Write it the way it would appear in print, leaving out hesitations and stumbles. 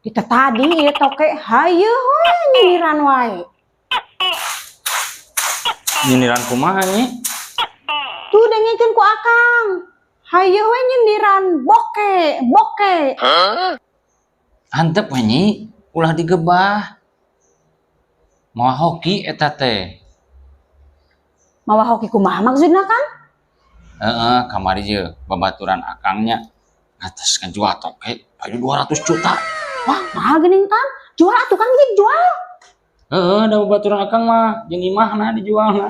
Kita tadi ieu toke hayu we nyindiran wae. Nyindiran kumaha, Nyi? Tuh, dengekeun ku akang. Hayu we nyindiran boke, boke. Antep we, Nyi, ulah digebah. Mawa hoki eta teh. Mawa hoki kumaha maksudna, Kang? Heeh, kamari je babaturan akangnya atas ngajual toke payu 200 juta. Wah, mahal geuning, Kang. Jual atuh, Kang, jual. Heeh, da babaturan akang mah jeung imahna dijualna.